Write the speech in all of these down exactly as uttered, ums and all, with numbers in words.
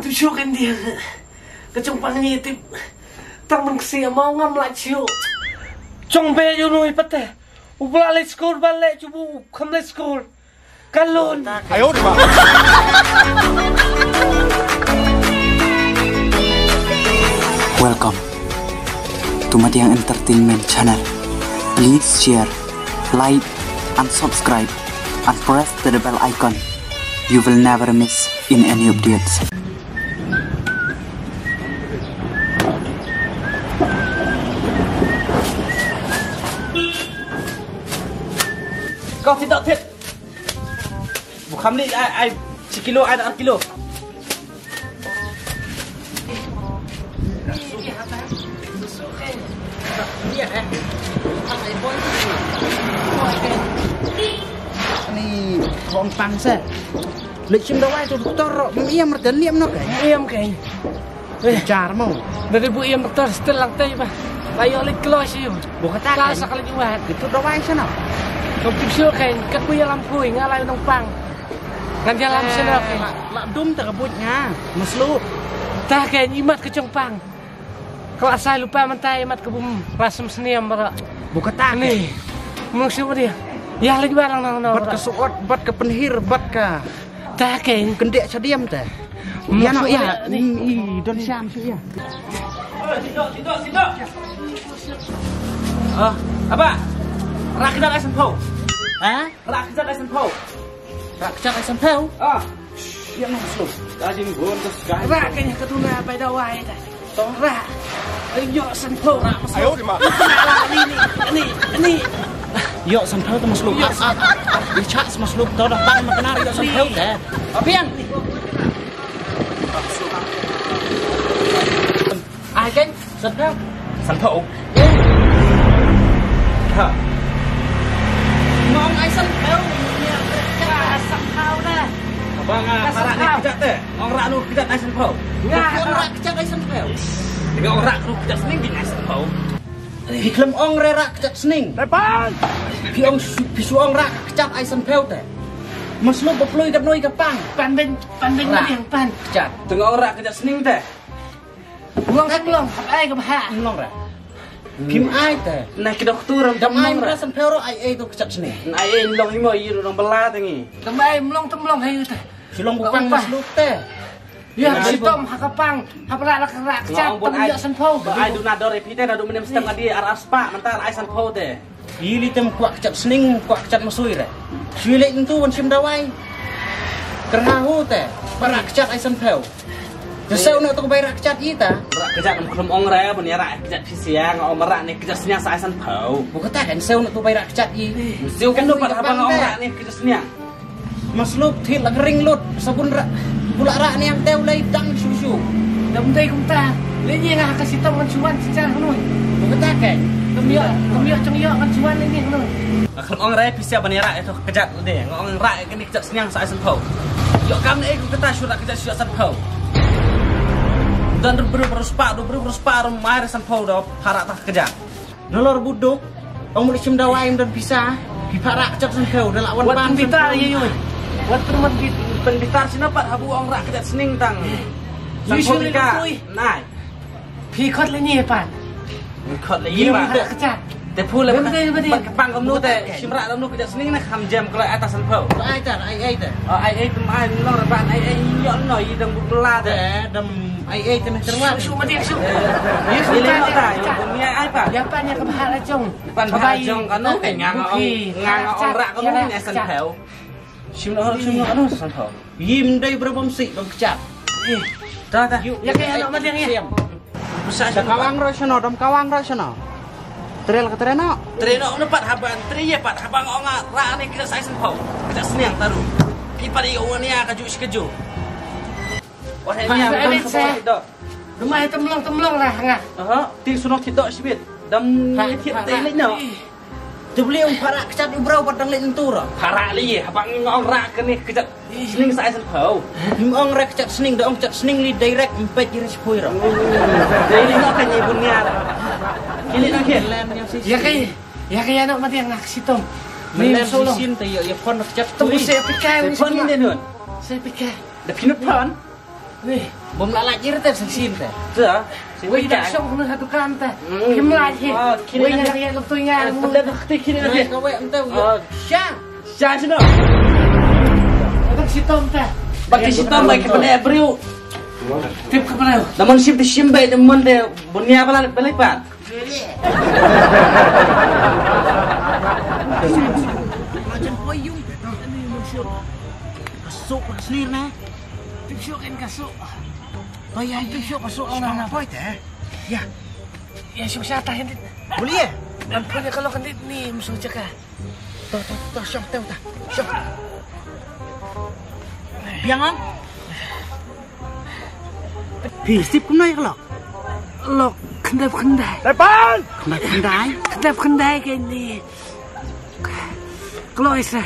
Tu shu kan dia. Ka chong pang ni tip. Tang man ksi mau ngam la chiu. Chong be ju nui pate. U bla le skur ba le chubu kam le skur. Kalun. Welcome to Madiang Entertainment Channel. Please share, like, and subscribe, and press the bell icon. You will never miss in any updates. Kau tidak, Tit. Bukan ni, ai, ai, sekilo, ai, ar kilo. Ni bom pang se. Lek sim dawai tu doktor, ia merdan ni mnok. Ia mkeng. Eh. Jar mo. Dari bu ia doktor setel lang tai ba. Layo lek kelo siu. Bukan tak. Kau sakal juat. Itu dawai sana. Kau pipsio kan, kaku ia lampui, ngalai nong pang. Ngan jalan sini, oke. Lak dum tak kebut nga. Maslu. Tah ke nyimat ke chong pang. Kalau asal lupa mentai mat ke bum rasem seniam bara. Buka tak ni. Mung siu dia. Ya lagi barang nang nang. Bat ke suot, bat ke penhir, bat ke. Tah ke. Kendek sediam teh. Ya no ya. Ni don siam siu ya. Sidok, sidok, sidok. Ah, apa? Rak dah kasih pau. Ha? Rak dah kasih pau. Rak kejat ai san phew. Ah. Ïa nong slu. Ka jinggon ka sky. Rak kane ka duna bai dawai ta. Tong rak. Ai ïoh san phew rak maslu. Ayo di ma. Ni ni ni. Ïoh san phew ta maslu. Ïoh san phew. Di chak maslu ta dah tang ma kena ïoh san phew ta. Apian. Ai keng, san phew. San phew. Eh. Ha. Nong ai san phew. Ïa, ka san phew na. Abang ah, ka san phew. Rak kejat te. Ngong rak nu kejat ai san phew. Ngong rak kejat ai san phew. Ngong rak nu kejat sning ding ai san phew. Phi khlem ong re rak kejat sning. Tepan. Phi ong su-, phi su ong rak kejat ai san phew te. Maslu ba plui ka noi ka pang. Pan ben, pan ben rak. Yang pan. Kejat. Tengok rak kejat sning te. Long long, hap ai ka bha. Long ra. Phim ai te. Na ki doktor dam ai ra san phew ro ai ai tu kejat sning. Ai ai long imo i ro dong bela te ngi. Dam ai mlong tem long hai te. Silong bupang maslu te. Ya, sitom ha ka pang, ha pala la ka rak kejat tem ïa san phew. Ba ai du na dor i phi te na du menem stem adi ar ar spa mental ai san phew te. Ili tem kwah kejat sning, kwah kejat masui re. Sui leh ntu wan sim dawai. Kerha hu te, para kejat ai san phew. Te seu na tu bai rak kejat i ta. Rak kejat em khlem ong re, ban ïa rak kejat phi sia, nga ong rak ne kejat sniang sa ai san phew. Bu kata kan seu na tu bai rak kejat i. Seu kan no pat haba nga ong rak ne kejat sniang. Maslup thil la kering lut, sabun rak. Bula rak ne yang teu lai dang shu shu. Dam dei kumta. Le ni nga ka sitom kan suan sinchan hanoi. Bu kata kan. Kemio, kemio chong yo kan suan le ni hanoi. Nga khlem ong re phi sia ban ïa rak ïa tu kejat lade. Nga ong rak ïa kane kejat sniang sa ai san phew. Ïoh kam ne ku kata shu rak kejat shu san phew. Don ruh bru bru spa, ruh bru bru spa ruh mai re san phew do para ta kejat. Nalor buduk, ong muli sim dawai don pisa, phi para kejat san phew, da la wan pang san phew. Wat pun wan bitar sina pat habu ong rak kejat sning tang. San phew ka. Nai. Phi khot le ni pat. Phi khot le ni pat. Te phu le pat. Pat ka pang kam nu te shim rak dam nu kejat sning na kham jem kloi ai ta san phew. Ai ta ai ai te. Ai ai kum ai no ra ban ai ai yo no i dang bu pla te. Dam ai ai te na terwa. Su ma dia su. Ni le no ta. Ni ai ai pat. Ya pan ya ka bha la jong. Pan bha jong ka nu te nga ong nga ong rak ka nu ni san phew. Shim no shim no ka nu san phew. Yim dei bra bom si bom kejat. Ta ta. Ya ka ya no ma dia ya. Sa kawang ro shano, dam kawang ro shano. Trel ka treno. Treno ne pat haban, tre ye pat haban ong ra ne kejat sai san phew. Kejat sniang taru. Pi pat i ong ne ka ju shi ka ju. Wah ne ya. Rumah temlong temlong lah nga. Aha, ti sunok ti dok sibit. Dam ti te le no. Te beli ong para kejat u bro pat dang le ntu ra. Para le ye, haban ong ra kane kejat. Sning sa ai san phew. Him ong rek kejat sning, da ong kejat sning li direct empet iri sipui ro. Dei li no ka nyi bunia. Kili no kien. Ya kai, ya kai ano ma dia ngak sitom. Melen solo. Sin te yo yo pon kejat tu. Tu se pikai. Pon ni nun. Se pikai. Da pinut pon. Weh, bym lah lait ïa te sa shisien te. Te. Wei, dak shong na ha dukan te. Hmm. Kim lait hi. Oh, kine. Wei, na ïa lok tu ïa. Te dak te kine. Wei, ka wei em te. Oh. Sha. Sha sino. Dak shitom te. Bak shitom bai ka bane briew. Tip ka bane. Namun shim shim bai namun de bunia bala bala pat. Ka suk ka snir ne. Tip suk kan ka suk. To ïa, tip suk ka suk na na. Poi te. Ïa. Ïa suk sa ta hindi. Boleh ya? Nan pun ka lo kan ni musuh caka. To to to shong teu ta. Shong. Biang ong. Phi sip kumno ïa ka lok? Lok khyndai khyndai. Tepan! Khyndai khyndai. Khyndai khyndai kane. Kloi sa.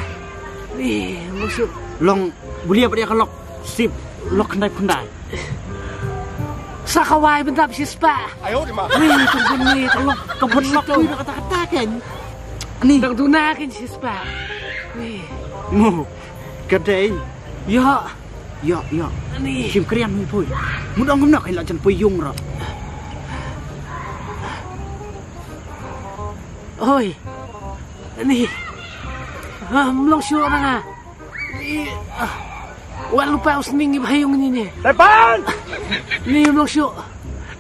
Ni musuh. Long bulia pada ka lok sip lok khyndai khyndai. Sa kawai bentap shispa. Ayo di ma. Ni tu ni tu lok. Ka bun lok ni kata kata kan. Ni. Dang duna kan shispa. Ni. Mu. Kadai. Ya. Ïa, ïa. Ani. Shim kriam hi pui. Mut ong kumno kai la jan pui yung ra. Oi. Ani. Ah, mlong shu ra nga. Ni. Ah. Wan lupa us ning i bahayung ni ni. Tepan. Ni mlong shu.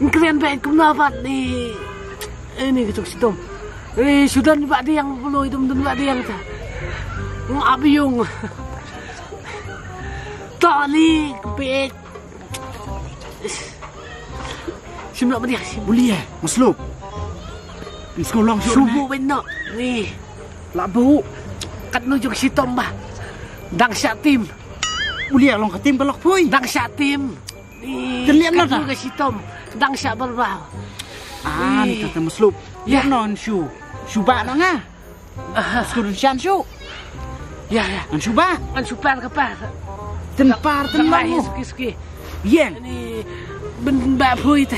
Ngkrian baik kumno bat ni. Ini kecuk sitom. Ni sudan ba diang pului dum dum ba diang ta. Ngabiyung. Tali pit. Sim la badiak sim. Buli eh, maslup. Nsko long subu ben no. Ni. La bu. Kat nu jong sitom ba. Dang sha tim. Buli eh long ka tim ka lok pui. Dang sha tim. Ni. Teliam na ta. Kat nu ka sitom. Dang sha barba. Ah, ni kata maslup. Ya non shu. Shu ba na nga. Skur shan shu. Ya ya. An shu ba. An shu par ka par. Ten par ten ba. Suki suki. Yen. Ni ben ba phui ta.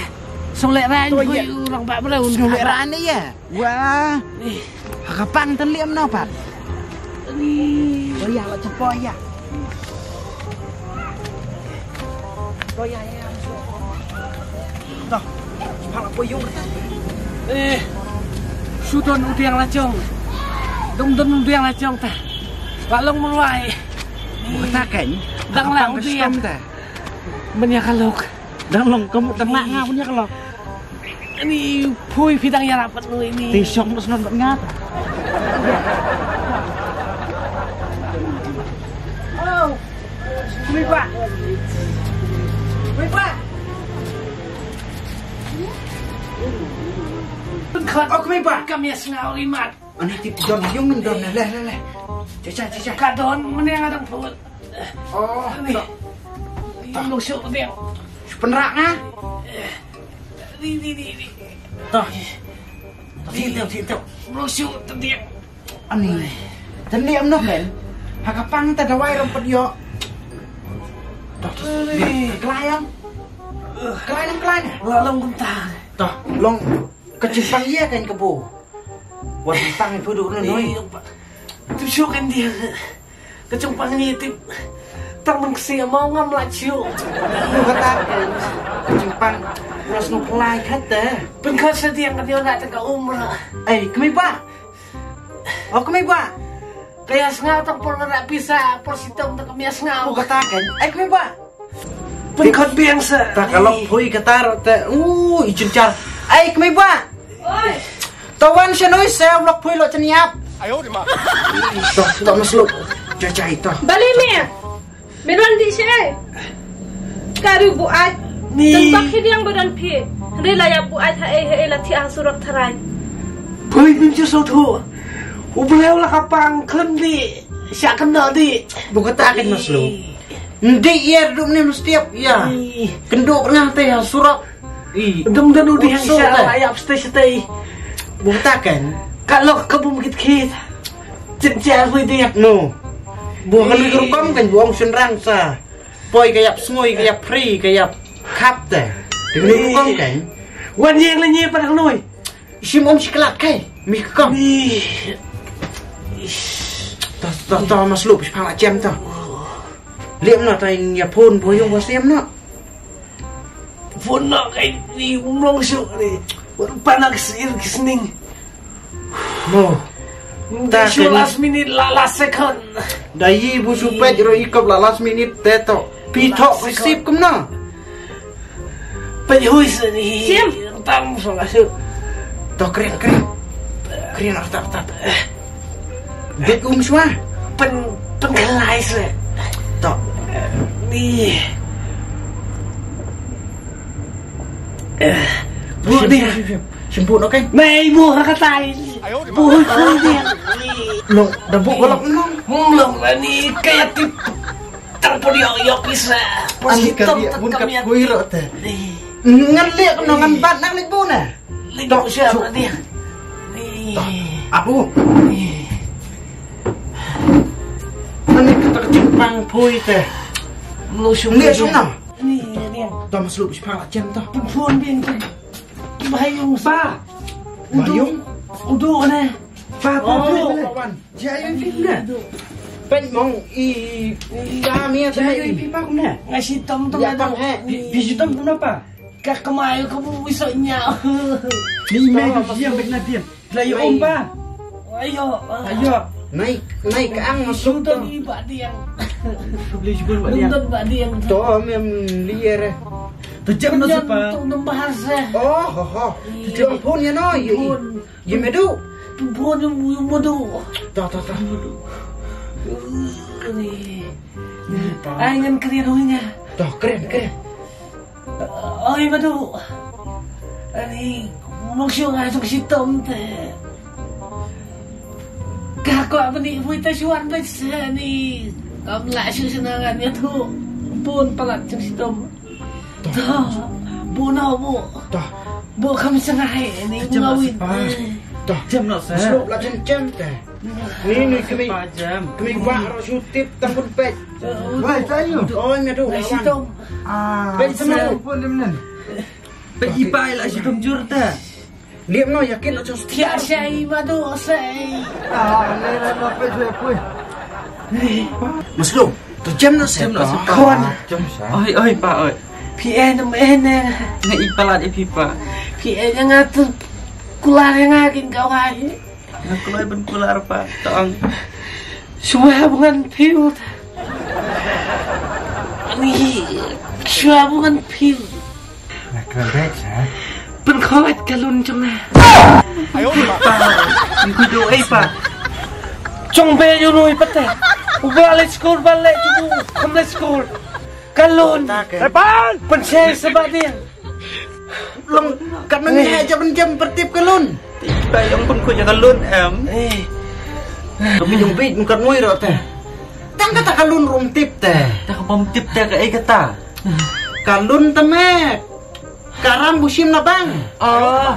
Song le ran phui urang ba bra un. Song le ran ya. Wah. Ni. Ka pang ten liam na pat. Ni. Oh ya la cepo ya. Toh, pala poi yung kata. Eh, shu don u diang la jong. Dong don u diang la jong ta. La long murwai. Kata kan. Dang la u diang ta. Menya kalok. Dang long kamu dang la nga menya kalok. Ani phui phi dang ïarap pat nui ni. Ti shong bas non nga. Oh. Kmie pa. Kmie pa. Oh, kmie pa. Kam ïa sngaw ri mat. Ani tip don yung don le le le. Cha cha cha cha. Ka don mene nga dang put. Oh. Ani. Yung lo shu dia. Shu penrak nga. Ni ni ni ni. Toh. Ti teu ti teu. Lo shu dia. Ani. Tynliam noh men. Ha ka pang ta dawai ram pat ïoh. Dah tu. Kelai am. Kelai am kelai ne. La long kumta. Dah long. Ka jingpang ïa kan ka bu. Wan pang pu du nun noi. Tu shu kan dia. Ka jingpang ni tip. Tang man ksi mo ngam la chiu. Lu kata ka jingpang. Ras nu kelai khat te. Pynkhot sa dia kan dia nak tengah umrah. Ai kami ba. Oh, kmie ba. Ka ïa sngaw tang por nga da pisa por sitom tang ka ïa sngaw. Oh, kata kan. Ai kmie ba. Pynkhot biang sa. Ta ka lok phui kata ro te. Uh, i chynchar. Ai kmie ba. Oi. Tawan shanoi sa lok phui lo chynïap. Ayo di ma. Tok tok maslo. Jajai to. Bali me. Meron di sha. Ka ru buat. Ni. Tang bak hi diang badan phi. Hynrei la ïa buat ha ei ha ei la thiah ha surok tharai. Poi bim chu so thu. U bleu la ka pang khlem di. Sha kynnoh di. Bu kata kan maslo. Ndi yer dum ne mestiap ya. Ni. Kynduh pernah te ha surok. I. Dum danu di hang sa la ïap stay stay. Bu ta kan. Ka lok ka bum kit kit. Chin cha hui di. No. Bu kan ri rukom kan bu ong shynrang sa. Poi ka ïap sngui ka ïap free ka ïap khap te. Ding ri rukom kan. Wan yeng la nyi pa nui. Shim ong shiklat kai. Mi ka kong. Ni. To to to maslup shipang la chem to. Liam na ta ïa phone bu yung bu siam na. Phone na kai ni umlong shu ni. Baru panak sir kisning. Mo. Ta shu last minute la last second. Da yi bu shu pet ro ikop la last minute te to. Pi to sip kumna. Pet hui sini. Sim. Tam so la shu. To kren kren. Kren artap artap. Bit um shwa. Pen pen kelai se. To. Ni. Bu ni. Shimpu no kai. Nei bu ha katai. Bu hui hui ni. Lo da bu golok no. Mong long la ni kaya tip. Tang pun yok yok isa. Ani ka liak bun ka kui ro te. Ngan liak no ngan bat nak liak bu na. Liak bu siap dia. Abu. Ani ka tak jingpang pui te. Melu sum. Liak sum na. Ni ni. Tam slup siapa jam ta. Pun pun bin. Bayung sa. Bayung. Udu na. Pa pa. Kawan. Jia yun pim na. Pen mong i ya mi ya. Jia yun pim pa kumna. Ngai si tom tom. Ya pang he. Bi si tom kumna pa. Ka kemai ka bu wi so nya. Ni me du jia bet na pim. La yo om pa. Ayo. Ayo. Nai nai ka ang masuk to. Ni ba diang. Beli jubur ba diang. Nonton ba diang. To mem lier. To jam no sepa. To nembahas eh. Oh ho ho. To jam pun ya no. Ye medu. Bun yu medu. Ta ta ta. Ai ngan kren hui nga. Ta kren kren. Oi medu. Ani mong shu nga shu sitom te. Ka ko bani hui ta shuan bet se ni. Kam la shu sina ngan ya tu. Bun palat shu sitom. Toh, bu no bu. Toh. Bu kham sangai ni ngawin. Toh. Jam no sa. Slop la jam jam te. Ni ni kami. Jam. Kami ba ro shu tip tang pun pek. Wai tayu. Oi ngadu. Sitom. Ah. Pek semua. Pun lim nen. Pek ipai la sitom jur ta. Liam no yakin no just. Tiar shai madu shai. Ah, le le no pe jwe pui. Maslum, to jam no se. Jam no se. Kon. Oi oi pa oi. Pi en em en. Nga i palat i pi pa. Pi en nga tu kular nga kin kawai. Nga kuloi ben kular pa tong. Shwa bungan piu. Ani shwa bungan piu. Nga kren bek sa. Pynkhawat ka lun jong nga. Ayo pa. Ni ku do ai pa. Jong be yu nui pate. U ba le skur ba le tu kam le skur. Ka lun. Lepan. Pynshai sa ba dia. Long kat nang he jam jam pertip ka lun. Ba yong pun ku ya ka lun em. Eh. Kami jong bit mukat nui ro te. Tang kata ka lun rum tip te. Ta ka bom tip te ka ai kata. Ka lun te me. Karam busim labang. Oh.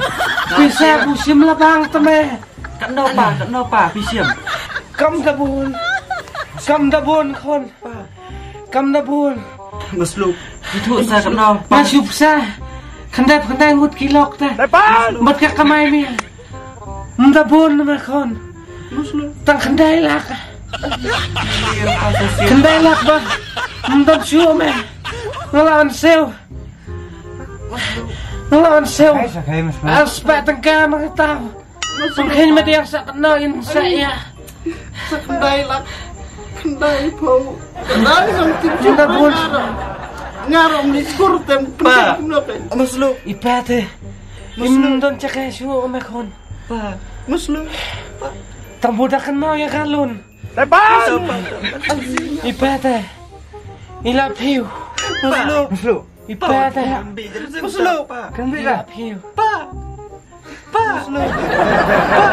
Bisa busim labang te me. Kat no pa, kat no pa, busim. Kam da bun. Kam da bun khon. Kam da bun. Masluk. Itu sa kat no pa. Masup sa. Khandai khandai ngut kilok ta. Lepas. Mat ka kamai mi. Mda bun ma khon. Tang khandai lak. Khandai lak ba. Mda shu me. Ngala an sew. Ngala an sew. Aspa tang ka ma tau. Pengkhen ma diang sa kena in sa ya. Sa khandai lak. Khandai pau. Khandai sang tim. Mda bun. Ngaram ni skur tem. Pa. Masluk. Ipa te. Im don chakai shu ma khon. Pa. Muslim. Pa. Tang budak kan mau ya kalun. Lepas. Ipete. Ila piu. Muslim. Muslim. Ipete. Muslim. Kan bila piu. Pa. Pa. Muslim. Pa.